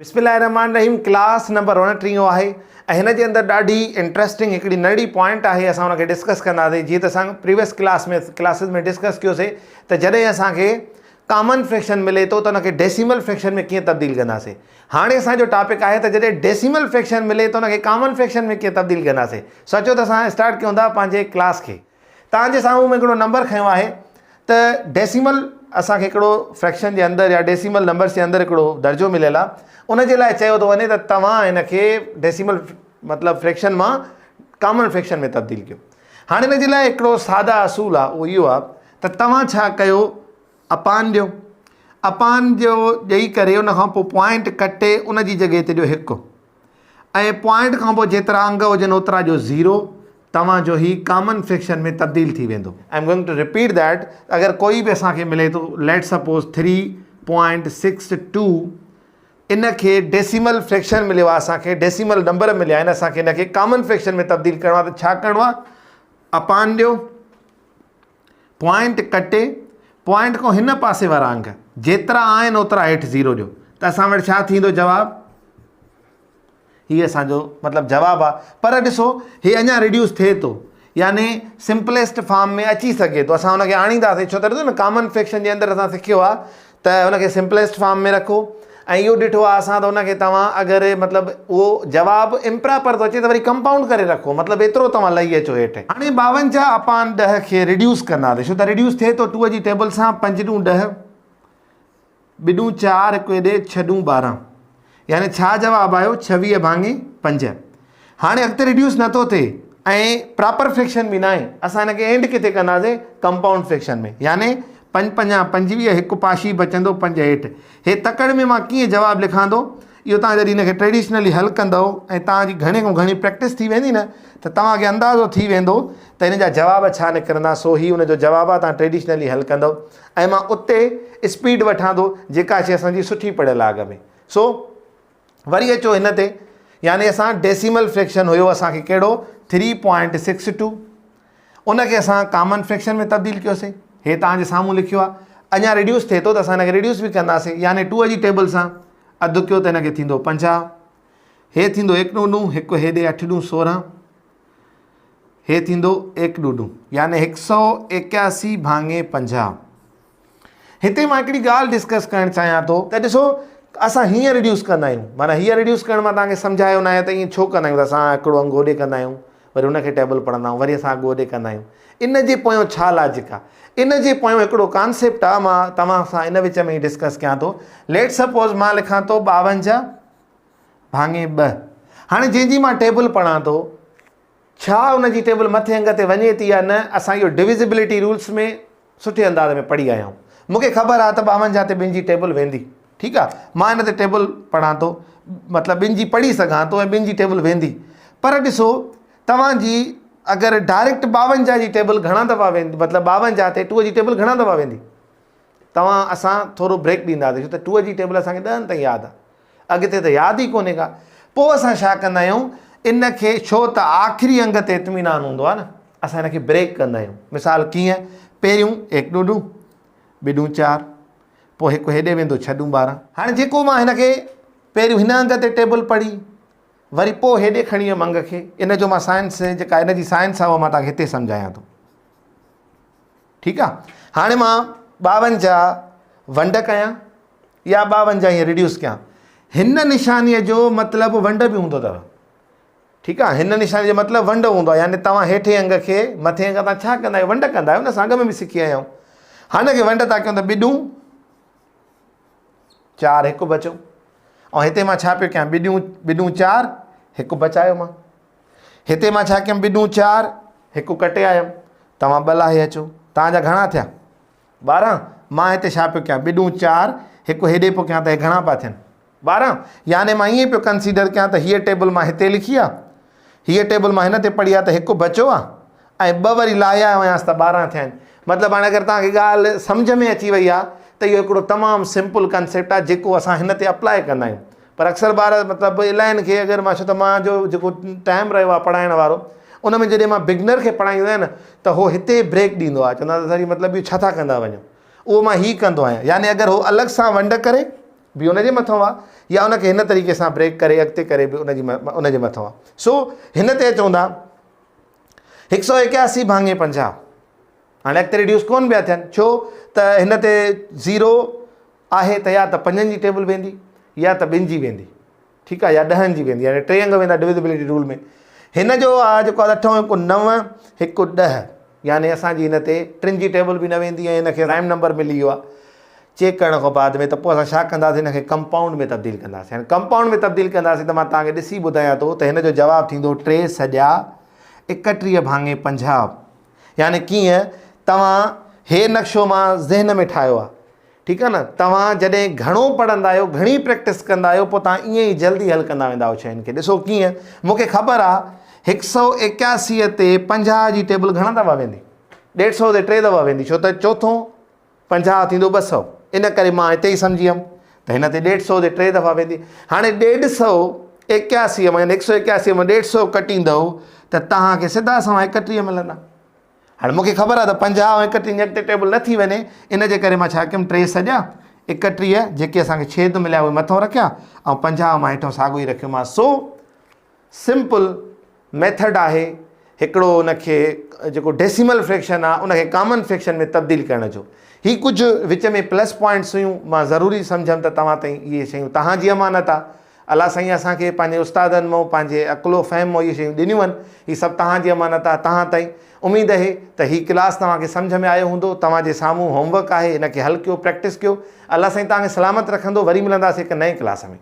بسم الله الرحمٰن الرحيم ڪلاس نمبر 29 آهي ۽ هن جي اندر ڏاڍي انٽريسٽنگ هڪڙي نئڙي پوائنٽ آهي اسان ان کي ڊسڪس ڪنداسين جيئن ته اسان پريويس ڪلاس ۾ ڪلاسز ۾ ڊسڪس ڪيوسي ته جڏهن اسان کي ڪامن فريڪشن ملي ٿو ته ان کي ڊيسيمل فريڪشن ۾ ڪيئن تبديل ڪنداسين هاڻي اسان جو ٽاپڪ آهي ته جڏهن ڊيسيمل فريڪشن ملي ته ان کي ڪامن فريڪشن ۾ ڪيئن تبديل ڪنداسين سو اچو ته اسان اسٽارٽ ڪيون ٿا پنهنجي ڪلاس کي توهان جي سامهون ۾ هڪڙو نمبر کنيو آهي ته ڊيسيمل اسان کي هڪڙو فريڪشن جي اندر يا ڊيسيمل نمبرس جي اندر هڪڙو درجو مليل آهي ان جي لاء چيو ٿو وڃي ته توهان هن کي ڊيسيمل مطلب فريڪشن مان ڪامن فريڪشن ۾ تبديل ڪيو هاڻي ان جي لاء هڪڙو سادا اصول آهي اهو اهو آهي ته توهان ڇا ڪيو اپان ڏيو اپان جو ڏئي ڪري ان کان پوء پوائنٽ ڪٽي ان جي جڳهه تي ڏيو هڪ ۽ پوائنٽ کان پوء جيترا انگ هجن اوترا جو زيرو توهان جو هي ڪامن فريڪشن ۾ تبديل ٿي ويندو. I am going to repeat that اگر ڪوئي به اسان کي ملي ٿو ليٽ سپوز 3.62 ان کي ڊيسيمل فريڪشن مليو آهي اسان کي ڊيسيمل نمبر مليا آهن اسان کي ان کي ڪامن فريڪشن ۾ تبديل ڪرڻو آهي ته ڇا ڪرڻو آهي اپان ڏيو پوائنٽ ڪٽي پوائنٽ کان هن پاسي وارا انگ جيترا آهن اوترا هيٺ زيرو ڏيو ته اسان وٽ ڇا ٿيندو جواب هي اسان جو مطلب جواب آ پر ڏسو هي اڃا ريڊيوس ٿئي ٿو يعني سمپليسٽ فارم ۾ اچي سگهي ٿو اسان ان کي آڻينداسين ڇو ته ڏسو نه ڪامن فريڪشن جي اندر اسان سکيو آ ته ان کي سمپليسٽ فارم ۾ رکو ۽ اهو ڏٺو آ اسان ته ان کي توهان اگر مطلب اهو جواب امپراپر ٿو اچي ته وري ڪمپائونڊ ڪري رکو مطلب ايترو توهان لهي اچو هيٺ. هاڻي 52 اپان 10 کي ريڊيوس ڪنداسين ڇو ته ريڊيوس ٿئي ٿو 2 جي ٽيبل سان پنج ڏون 10 ٻه ڏون چار هڪ هيڏي ڇهه ڏون 12 يعني ڇا جواب آيو 26 ڀاڱي 5 هاڻي اڳتي ريڊيوس نٿو ٿئي ۽ پراپر فريڪشن به ناهي اسان هن کي اينڊ ڪٿي ڪنداسين ڪمپائونڊ فريڪشن ۾ يعني پنج پنجا 25 هڪ پاشي بچندو پنج هيٺ هي تڪڙ ۾ مان ڪيئن جواب لکان ٿو اهو توهان جڏهن هن کي ٽريڊيشنلي حل ڪندؤ ۽ توهان جي گهڻي کان گهڻي پريڪٽس ٿي ويندي نه ته توهان کي اندازو ٿي ويندو ته هن جا جواب ڇا نڪرندا سو هي ان جو جواب آهي توهان ٽريڊيشنلي حل ڪندؤ ۽ مان اتي اسپيڊ وٺان ٿو جيڪا شي اسان جي سٺي پڙهيل آهي اڳ ۾ سو وري اچو هن تي يعني اسان ڊيسيمل فريڪشن هيو اسان کي ڪهڙو 3.62 ان کي اسان ڪامن فريڪشن ۾ تبديل ڪيوسين هي توهان جي سامهون لکيو آهي اڃا ريڊيوس ٿئي ٿو ته اسان هن کي ريڊيوس به ڪنداسين يعني 2 جي ٽيبل سان اڌ ڪيو ته هن کي ٿيندو 50 هي ٿيندو ايڪ ڏون ڏون هڪ هيڏي اٺ ڏون 16 هي ٿيندو ايڪ ڏون ڏون يعني 181 ڀاڱي 50 هتي مان هڪڙي ڳالهه ڊسڪس ڪرڻ چاهيان ٿو ته ڏسو اسان هيئن ريڊيوس ڪندا آهيون معنيٰ هيئن ريڊيوس ڪرڻ مان توهان کي سمجهايو ناهي ته ائين ڇو ڪندا آهيون ته اسان هڪڙو انگ هوڏي ڪندا آهيون وري ان کي ٽيبل پڙهندا آهيون وري اسان اڳ هوڏي ڪندا آهيون ان جي پويان ڇا لاجڪ آهي ان جي پويان هڪڙو ڪانسيپٽ آهي مان توهان سان ان وچ ۾ ئي ڊسڪس ڪيان ٿو ليٽ سپوز مان لکان ٿو 52 ڀاڱي 2 هاڻي جنهن جي مان ٽيبل پڙهان ٿو ڇا ان جي ٽيبل مٿي انگ تي وڃي ٿي يا نه اسان اهو ڊويزبلٽي رولس ۾ سٺي انداز ۾ پڙهي آيا آهيون مون کي خبر آهي ته 52 تي ٻن جي ٽيبل ويندي ٺيڪ آهي مان ان تي ٽيبل پڙهان ٿو مطلب ٻن جي پڙهي سگهان ٿو ۽ ٻن جي ٽيبل ويندي پر ڏسو توهان جي اگر ڊائريڪٽ 52 جي ٽيبل گهڻا دفعا ويندي مطلب 52 تي 2 جي ٽيبل گهڻا دفعا ويندي توهان اسان ٿورو بريڪ ڏينداسين ڇو ته 2 جي ٽيبل اسان کي ڏهن تائين ياد آهي اڳتي ته ياد ئي ڪونهي ڪا. پوء اسان ڇا ڪندا آهيون، ان کي ڇو ته آخري انگ تي اطمينان هوندو آهي نه، اسان ان کي بريڪ ڪندا آهيون. مثال ڪيئن، پهريون ايڪ ڏون ڏون، ٻه ڏون چار، پوء هڪ هيڏي ويندو ڇهه ڏون 12. هاڻي جيڪو مان هن کي پهريون هن انگ تي ٽيبل پڙهي، وري پوء هيڏي کڻي ويم انگ کي، ان جو مان سائنس جيڪا ان جي سائنس آهي اها مان توهان کي هتي سمجهايان ٿو. ٺيڪ آهي، هاڻي مان 52 ونڊ ڪيان. يا 52 ائين ريڊيوس ڪيان. هن نشانيء جو مطلب ونڊ به هوندو اٿو. ٺيڪ آ، هن نشاني جو مطلب ونڊ هوندو آ، يعني توهان هيٺين انگ کي مٿين انگ تان ڇا ڪندا آهيو؟ ونڊ ڪندا آهيو نه، اسان اڳ ۾ به سکي آيا آهيون. هن کي ونڊ ٿا ڪيون ته ٻه ڏون چار هڪ بچو. ۽ هتي مان ڇا پيو ڪيان؟ ٻه ڏون ٻه ڏون چار هڪ بچايو مان. هتي مان ڇا ڪيم؟ ٻه ڏون چار هڪ ڪٽي آيم. توهان ٻه لاهي اچو. توهان جا گهڻا ٿيا؟ 12، مان هتي ڇا پيو ڪيان؟ ٻه ڏون چار، هڪ هيڏي پيو ڪيان ته هي گهڻا پيا ٿين؟ 12، يعني مان ائين پيو ڪنسيڊر ڪيان ته هيء ٽيبل مان هتي لکي آ، هيء ٽيبل مان هن تي پڙهي آ ته هڪ بچو آ ۽ ٻه وري لاهي آيو آهيانس ته 12 ٿيا آهن. مطلب هاڻي اگر توهان کي ڳالهه سمجهه ۾ اچي وئي آ ته اهو هڪڙو تمام سمپل ڪنسيپٽ آ جيڪو اسان هن تي اپلاء ڪندا آهيون. پر اڪثر ٻار مطلب الائن کي اگر مان ڇو ته مان جو جيڪو ٽائيم رهيو آهي پڙهائڻ وارو ان ۾ جڏهن مان بگنر کي پڙهائيندو آهيان نه ته هو هتي بريڪ ڏيندو آهي چوندو آهي سر هي مطلب اهو ڇا ٿا ڪندا وڃو اهو مان هي ڪندو آهيان يعني اگر هو الڳ سان ونڊ ڪري به ان جي مٿو آ يا ان کي هن طريقي سان بريڪ ڪري اڳتي ڪري به ان جي ان جي مٿو آ. سو هن تي اچون ٿا هڪ سو 81 ڀاڱي 50. هاڻي اڳتي ريڊيوس ڪون پيا ٿين، ڇو ته هن تي زيرو آهي ته يا ته پنجن جي ٽيبل ويندي يا ته ٻن جي ويندي، ٺيڪ آهي، يا ڏهن جي ويندي، يعني ٽي انگ ويندا ڊويزبلٽي رول ۾. هن جو آ جيڪو آ اٺ هڪ نو هڪ ڏهه، يعني اسان جي هن تي ٽن جي ٽيبل به نه ويندي ۽ هن کي پرائم نمبر ملي ويو آ چيڪ ڪرڻ کان بعد ۾. ته پوء اسان ڇا ڪنداسين؟ هن کي ڪمپائونڊ ۾ تبديل ڪنداسين. هاڻي ڪمپائونڊ ۾ تبديل ڪنداسين ته مان توهان کي ڏسي ٻڌايان ٿو ته هن جو جواب ٿيندو ٽي سڄا 31 ڀاڱي 50. يعني ڪيئن توهان هي نقشو مان ذهن ۾ ٺاهيو آ، ٺيڪ آ نه. توهان جڏهن گهڻو پڙهندا آهيو، گهڻي پريڪٽس ڪندا آهيو، پوء توهان ائين ئي جلدي حل ڪندا ويندا آهيو شين کي. ڏسو ڪيئن مون کي خبر آ هڪ سئو 81 تي 50 جي ٽيبل گهڻا دفعا ويندي؟ ڏيڍ سئو تي ٽي دفعا ويندي، ڇو ته چوٿون 50 ٿيندو 200. ان ڪري مان هتي ئي سمجهي ويم ته هن تي ڏيڍ سئو تي ٽي دفعا ويندي. هاڻي ڏيڍ سئو 81 مان يعني هڪ سئو 81 مان ڏيڍ سئو ڪٽيندؤ ته توهان کي سڌا سنوان 31 ملندا. هاڻي مون کي خبر آهي ته 50 ۽ 31 جي اڳتي ٽيبل نه ٿي وڃي، ان جي ڪري مان ڇا ڪيم، ٽي سڄا 31 جيڪي اسان کي ڇيد مليا اهي مٿو رکيا ۽ 50 مان هيٺو ساڳو ئي رکيومانس. سو سمپل ميٿڊ آهي هڪڙو ان کي جيڪو ڊيسيمل فريڪشن آهي ان کي ڪامن فريڪشن ۾ تبديل ڪرڻ جو. هي ڪجهه وچ ۾ پلس پوائنٽس هيون، مان ضروري سمجهيم ته توهان تائين اهي شيون توهان جي امانت آهي. الله سائين اسان کي پنهنجي استادن مون پنهنجي عقل و فهم مون اهي شيون ڏنيون آهن، هي سڀ توهان جي امانت آهي توهان تائين. اميد اهي ته هي ڪلاس توهان کي سمجهه ۾ آيو هوندو. توهان جي سامهون هوم ورڪ آهي، ان کي حل ڪيو، پريڪٽس ڪيو. الله سائين توهان کي سلامت رکندو. وري ملنداسين هڪ نئين ڪلاس ۾.